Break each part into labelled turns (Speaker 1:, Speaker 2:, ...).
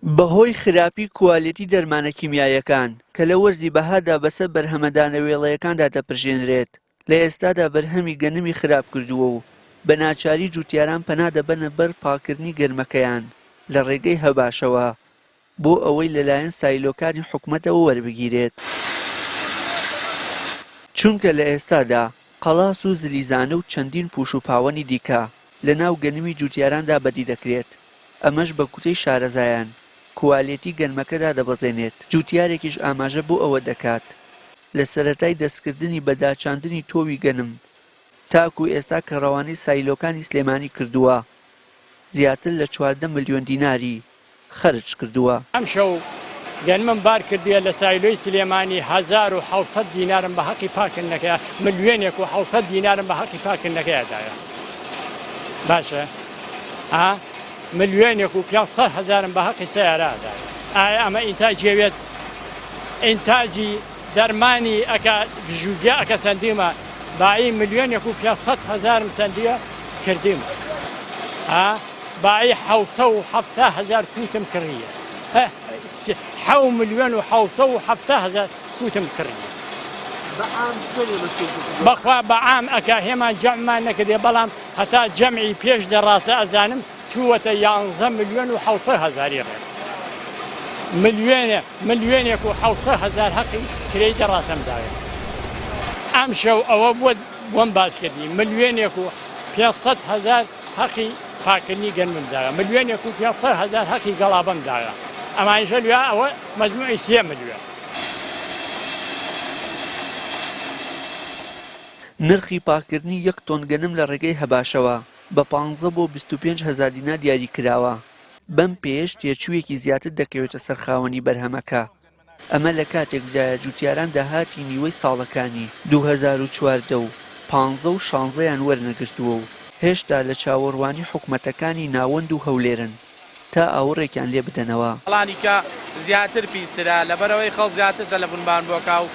Speaker 1: بەهۆی خراپی کوالێتی دەرمانە کیمیاییەکان کە لە وەرزی بەهاردا بەسەر بەرهەمە دانەوێڵەیەکاندا دەپرژێنرێت، لە ئێستادا بەرهەمی گەنمی خراپ کردووە و بە ناچاری جوتیاران پەنا دەبەنە بەر پاککردنی گەنمەکەیان لە ڕێگەی هەباشەوە بۆ ئەوەی لەلایەن سایلۆکانی حکومەتەوە وەربگیرێت. چونکە لە ئێستادا قەڵاس و زلیزانە و چەندین پوش و پاوەنی دیکە لە ناو گەنمی جوتیاراندا بەدی دەکرێت، ئەمەش بە کوتەی شارەزایان کوالێتی گەنمەکە دادەبەزێنێت، جوتیارێکیش ئاماژە بۆ ئەوە دەکات، لە سەرەتای دەستکردنی بە داچاندنی تۆوی گەنم تاکو ئێستا کە ڕەوانەی سایلۆکانی سلێمانی کردووە زیاتر لە 14 ملیۆن دیناری خەرج کردووە.
Speaker 2: ئەمشەو گەنمم بار کردیە لە سایلۆی سلێمانی 1700 دینارم بە هەقی پاکردنەکەیا ملیۆنێک و 700 دینارم بە هەقی پاکردنەکەیا دایە باشە ها ملیۆنێک و 500 هەزارم بە هەقی سەیارە دایە ئایا ئەمە ئینتاجی ئەوێت ئینتاجی دەرمانی ئەکا گژوگیا ئەکە سەندیمە بایی ملیۆنێک و 500 هەزارم سەندیە کردیمە ها بایی حەوسە و حەفتا هەزار کوتم کڕیە هە حەو ملیۆن و حەوسە و حەفتا هەزار کوتم کڕیە بەخوا بە عام ئەکا هێمان جەمعمان نەکردێ بەڵام هەتا جەمعی پێش دەڕاسە ئەزانم چووەتە یانزە ملیۆن و حەوسەد هەزاری ڕێک ملیۆنێ ملیۆنێک و حەوسەد هەزار هەقی کرێی دەڕاسەم داوێ ئەمشەو ئەوە بووە بۆم باس کردی ملیۆنێک و 500 هەزار هەقی پاکردنی گەنمم داوە ملیۆنێک و 500 هەزار هەقی گەڵابەم داوە ئەمانیشە لوێ ئەوە مەجموعی سێ ملیۆن.
Speaker 1: نرخی پاککردنی یەک تۆن گەنم لە ڕێگەی هەباشەوە بە پانزە بۆ 25 هەزار دینار دیاریکراوە، بەم پێیەش تێچوویەکی زیاتر دەکەوێتە سەر خاوەنی بەرهەمەکە. ئەمە لە کاتێکدایە جوتیاران داهاتی نیوەی ساڵەکانی 2014 و پانزە و شانزەیان وەرنەگرتووە و هێشتا لە چاوەڕوانی حکومەتەکانی ناوەند و هەولێرن تا ئاوڕێکیان لێ بدەنەوە.
Speaker 3: ساڵانی کە زیاتر پیسترە لەبەرئەوەی خەڵک زیاتر تەلەفونمان بۆ ئەکا و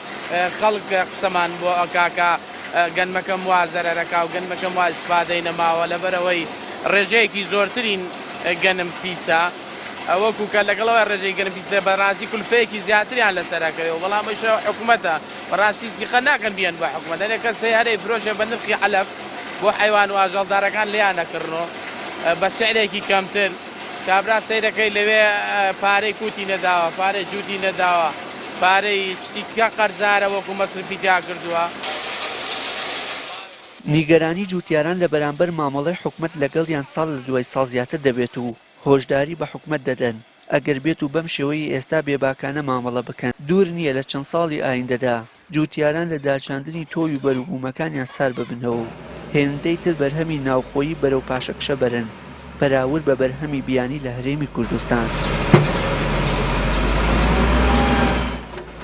Speaker 3: خەڵک قسەمان بۆ ئەکا کە گەنمەکەم وا زەرەرەکا و گەنمەکەم وا ئیسفادەی نەماوە لەبەرئەوەی ڕێژەیەکی زۆرترین گەنم پیسە وەکو کە لەگەڵ ئەوەی ڕێژەی گەنم پیسە بەڕاستی کولفەیەکی زیاتریان لەسەر ئەکەوێ و بەڵام ئەویش حکومەتە بەڕاستی سیقە ناکەن بیەن بە حکومەت هەرێ کەس هەیە هەر ئەیفرۆشێ بە نرخی عەلەف بۆ حەیوان و ئاژەڵدارەکان لێیان ئەکڕن و بە سعرێکی کەمتر کابرا سەیرەکەی لەوێ پارەی کوتی نەداوە پارەی جووتی نەداوە پارەی شتی تکا قەرزارە وەکو مەسرفی تیا کردووە.
Speaker 1: نیگەرانی جووتیاران لە بەرامبەر مامەڵەی حکومەت لەگەڵیان ساڵ لە دوای ساڵ زیاتر دەبێت و هۆشداری بە حکومەت دەدەن ئەگەر بێت و بەم شێوەیەی ئێستا بێباکانە مامەڵە بکەن دوور نییە لە چەند ساڵی ئایندەدا جووتیاران لە داچاندنی تۆوی بەروبوومەکانیان سار ببنەوە و هێندەی تر بەرهەمی ناوخۆیی بەرەو پاشەکشە بەرن بەراورد بە بەرهەمی بیانی لە هەرێمی کوردستان.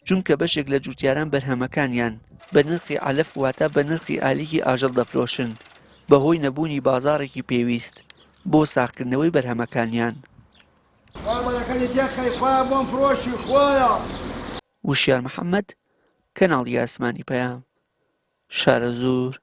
Speaker 1: چونکە بەشێک لە جووتیاران بەرهەمەکانیان بە نرخی عەلەف واتە بە نرخی ئالیکی ئاژەڵ دەفرۆشن بەهۆی نەبوونی بازاڕێکی پێویست بۆ ساغکردنەوەی بەرهەمەکانیان. وشیار محەمەد، کەناڵی ئاسمانی پەیام، شارەزوور.